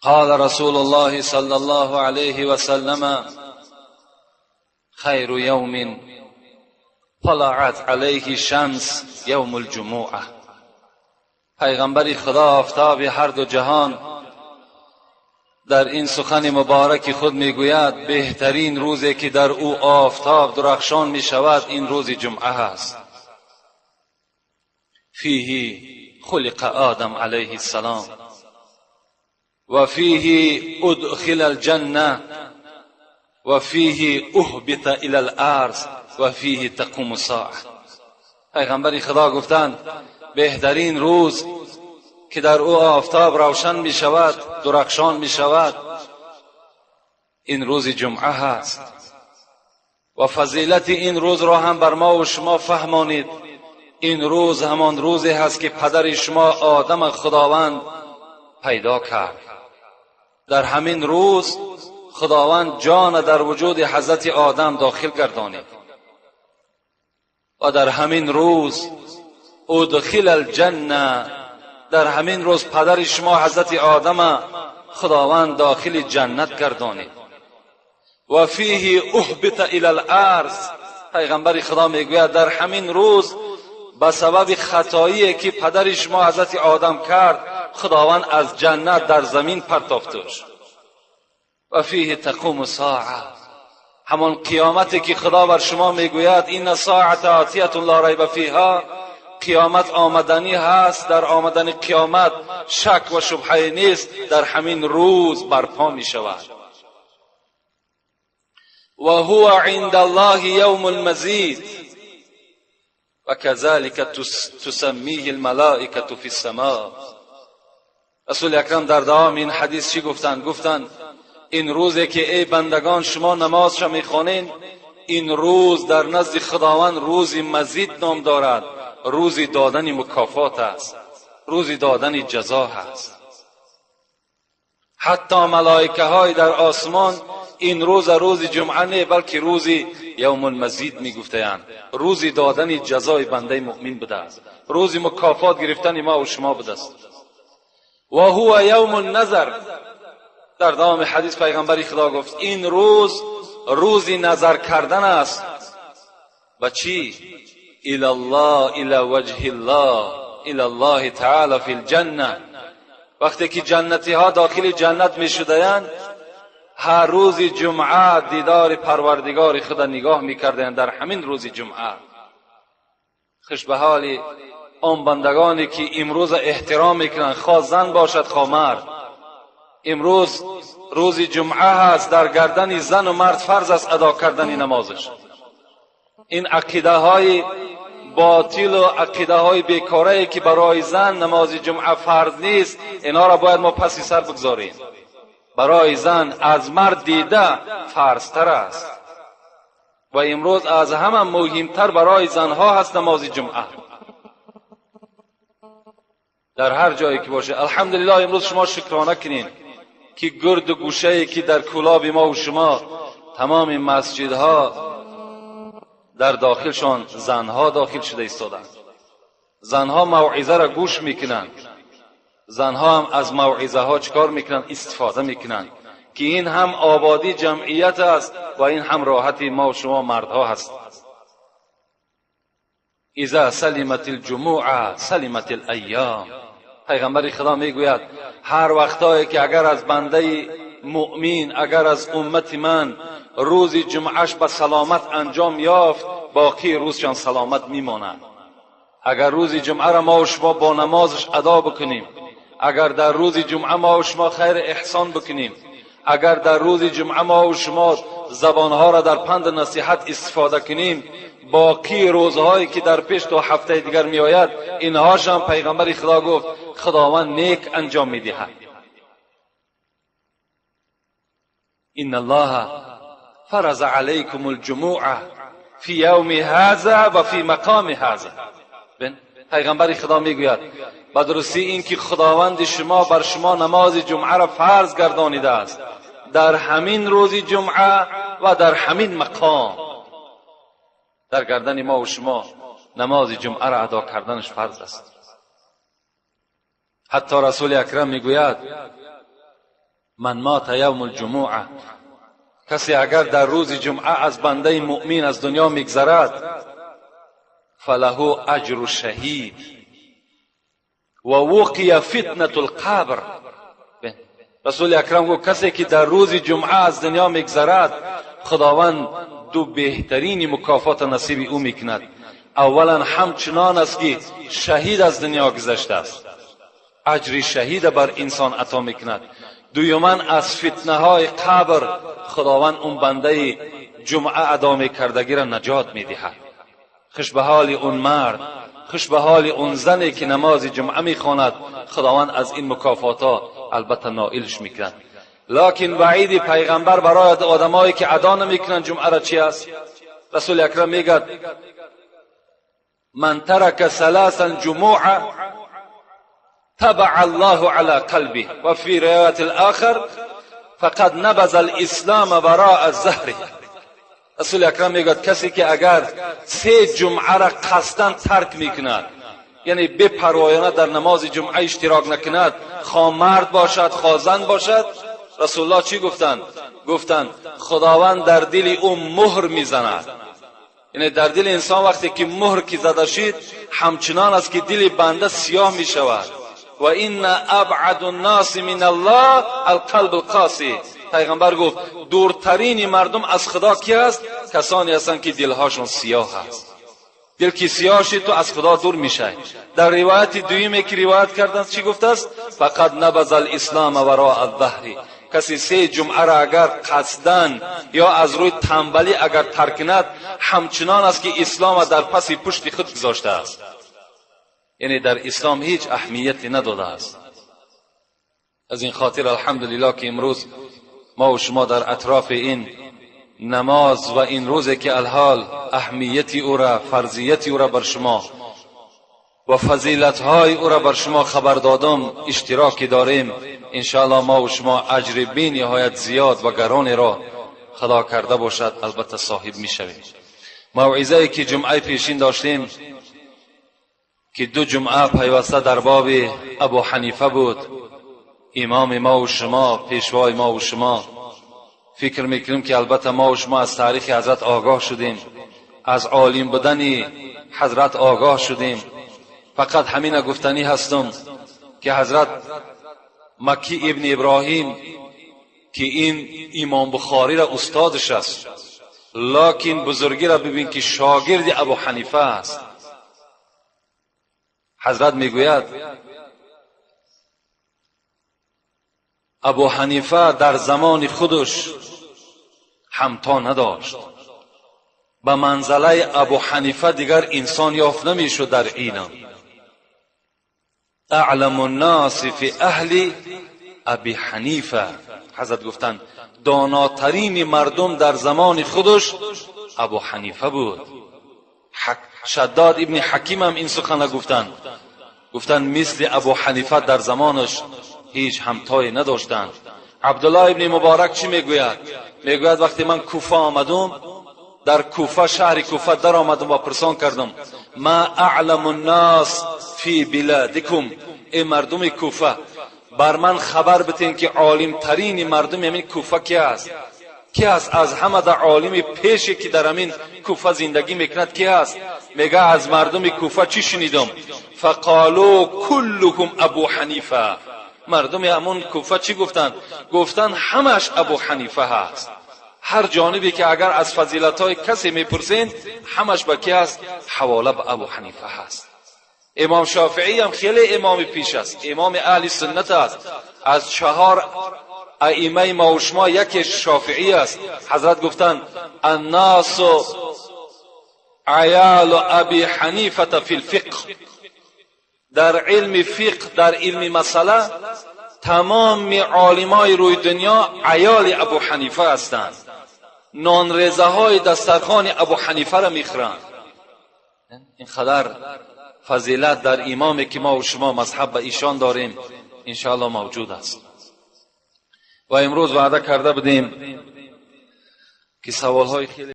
قال رسول الله صلى الله عليه وسلم: خير يوم طلعت عليه الشمس يوم الجمعة. پیغمبر خدا، آفتاب هر دو جهان، در این سخن مبارک خود میگوید: بهترین روزی که در او آفتاب درخشان می شود، این روز جمعه است. فيه خلق آدم علیه السلام و فيه ادخل الجنة و فيه اهبط الى الارض و فيه تقوم الساعة. پیغمبر خدا گفتند: بهترین روز که در او آفتاب روشن می شود، درخشان می شود، این روز جمعه هست. و فضیلت این روز را هم بر ما و شما فهمانید. این روز همان روزی هست که پدر شما آدم خداوند پیدا کرد. در همین روز خداوند جان در وجود حضرت آدم داخل گردانید و در همین روز ادخل الجنه، در همین روز پدر شما حضرت آدم خداوند داخل جنت گردانید. و فیه اهبط الی الارض. پیغمبر خدا میگوید در همین روز به سبب خطایی که پدر شما حضرت آدم کرد، خداوند از جنت در زمین پرتافتش. و فیه تقوم الساعه. همان قیامتی که خدا بر شما میگوید: ان الساعة آتیة لا ریب فیها. قیامت آمدنی هست، در آمدن قیامت شک و شبهه نیست، در همین روز برپا می شود. و هو عند الله یوم المزید و كذلك تسمیه الملائکة فی السماء. رسول اکرم در دوام این حدیث چی گفتند؟ گفتند این روزی که ای بندگان شما نمازش میخوانین، این روز در نزد خداوند روز مزید نام دارد. روزی دادن مکافات است، روزی دادن جزا هست. حتی ملائکه های در آسمان این روز روز جمعه نه، بلکه روزی یوم المزید میگفتند. روزی دادن جزای بنده مؤمن بوده است، روزی مکافات گرفتن ما و شما بوده است. و هو یوم النظر. در دوام حدیث پیغمبر خدا گفت این روز روزی نظر کردن است. و چی؟ الى الله، الى وجه الله، الى الله تعالی فی الجنه. وقتی که جنتی ها داخل جنت می شدند، هر روز جمعه دیدار پروردگار خود نگاه میکردند در همین روز جمعه. خوش به حال آن بندگانی که امروز احترام میکنند، خواه زن باشد خواه مرد. امروز روز جمعه هست، در گردن زن و مرد فرض است ادا کردن نمازش. این عقیده های باطل و عقیده های بیکاره که برای زن نماز جمعه فرض نیست، اینا را باید ما پسی سر بگذاریم. برای زن از مرد دیده فرضتر است و امروز از همه مهمتر برای زنها هست نماز جمعه، در هر جایی که باشه. الحمدلله، امروز شما شکرانه کنین که گرد و گوشه که در کولاب ما و شما تمام مسجدها در داخلشان زنها داخل شده ایستادند. زنها موعظه را گوش میکنند، زنها هم از موعظه ها چکار میکنند؟ استفاده میکنند که این هم آبادی جمعیت است و این هم راحتی ما و شما مردها هست. اذا سلمت الجموع سلمت الایام. پیغمبر خدا میگوید هر وقتایی که اگر از بنده مؤمن، اگر از امت من روز جمعهش به سلامت انجام یافت، باقی روزشان سلامت میماند. اگر روز جمعه را ما و شما با نمازش ادا بکنیم، اگر در روز جمعه ما و شما خیر احسان بکنیم، اگر در روز جمعه ما و شما زبانها را در پند نصیحت استفاده کنیم، باقی روزهایی که در پیش تا هفته دیگر میآید، اینهاش هم پیغمبر خدا گفت خداوند نیک انجام میدهد. ان الله فرض علیکم الجموع فی یوم هذا و فی مقام هذا. پیغمبر خدا میگوید به درستی اینکه خداوند شما بر شما نماز جمعه را فرض گردانیده است، در همین روز جمعه و در همین مقام. در گردن ما و شما نماز جمعه را ادا کردنش فرض است. حتی رسول اکرم میگوید من مات یوم الجمعه، کسی اگر در روز جمعه از بنده مؤمن از دنیا میگذرد، فله اجر شهید و وقی فتنة القبر. رسول اکرم گفت کسی که در روز جمعه از دنیا میگذرد، خداوند دو بهترین مکافات نصیب او میکند. اولا همچنان است که شهید از دنیا گذشته است، اجر شهید بر انسان عطا میکند. دوما از فتنه های قبر خداوند اون بنده جمعه ادا میکردگی را نجات میدهد. خوش به حال اون مرد، خوش به حال اون زنی که نماز جمعه میخواند، خداوند از این مکافات ها البته نائلش میکند. لکن وعید پیغمبر برای آدمایی که ادا نمیکنند جمعه را چی است؟ رسول اکرم میگد من ترک ثلاثا جمعه تبع الله على قلبه، و فی روایت الاخر فقد نبذ الاسلام وراء ظهره. رسول اکرم میگوید کسی که اگر سه جمعه را قصدا ترک میکند، یعنی بپروایانه در نماز جمعه اشتراک نکند، خواه مرد باشد خواه زن باشد، رسول الله چی گفتند؟ گفتند خداوند در دل او مهر میزند. یعنی در دل انسان وقتی که مهر که زده شد، همچنان است که دل بنده سیاه میشود. و ان ابعد الناس من الله القلب القاسی. پیغمبر گفت دورترین مردم از خدا کی است؟ کسانی هستند که دلهاشون سیاه است. دل که سیاه شد، تو از خدا دور میشی. در روایت دویمی که روایت کردن چی گفته است؟ فقد نبذ الاسلام وراء الظهر. کسی سه جمعه را اگر قصدا یا از روی تنبلی اگر ترک کند، همچنان است که اسلام در پس پشت خود گذاشته است، یعنی در اسلام هیچ اهمیتی نداده است. از این خاطر الحمدلله که امروز ما و شما در اطراف این نماز و این روزی که الحال اهمیتی او را، فرضیتی او را بر شما و فضیلت های او را بر شما خبر دادم اشتراکی داریم. انشاءالله ما و شما اجر بی نهایت زیاد و گران را خدا کرده باشد البته صاحب می شویم. موعظه که جمعه پیشین داشتیم که دو جمعه پیوسته در باب ابو حنیفه بود، امام ما و شما، پیشوای ما و شما، فکر میکنیم که البته ما و شما از تاریخ حضرت آگاه شدیم، از عالم بودن حضرت آگاه شدیم. فقط همین گفتنی هستم که حضرت مکی ابن ابراهیم که این امام بخاری را استادش است، لکن بزرگی را ببین که شاگرد ابو حنیفه است. حضرت میگوید ابو حنیفه در زمان خودش همتا نداشت، به منزله ابو حنیفه دیگر انسان یافت نمیشد در اینم. اعلم الناس فی اهل ابی حنیفه. حضرت گفتند داناترین مردم در زمان خودش ابو حنیفه بود. شداد ابن حکیم هم این سخن گفتند، گفتند مثل ابو حنیفه در زمانش هیچ همتایی نداشتند. عبدالله ابن مبارک چی میگوید؟ میگوید وقتی من کوفه آمدم، در کوفه، شهر کوفه در آمدم و پرسان کردم ما اعلم الناس فی بلادکم، ای مردم کوفه بر من خبر بتین که عالم ترین مردم همین کوفه کی است؟ کی است از همه در عالم پیشی که در همین کوفه زندگی میکند کی است؟ میگه از مردم کوفه چی شنیدم؟ فقالوا کلهم ابو حنیفه. مردم همون کوفه چی گفتند؟ گفتند همش ابو حنیفه هست. هر جانبی که اگر از فضیلت های کسی میپرسین همش به کی است؟ حواله به ابو حنیفه هست. امام شافعی هم خیلی امام پیش است، امام اهل سنت است. از چهار ائمه ما و شما یکی شافعی است. حضرت گفتند الناس عیال ابی حنیفه فی الفقه. در علم فقه، در علم مسئله تمام عالمای روی دنیا عیال ابو حنیفه هستند. نانریزه های دسترخوان ابو حنیفه را میخورند. این قدر فضیلت در امامی که ما و شما مذهب به ایشان داریم انشاءالله موجود است. و امروز وعده کرده بودیم که سوالهای خیلی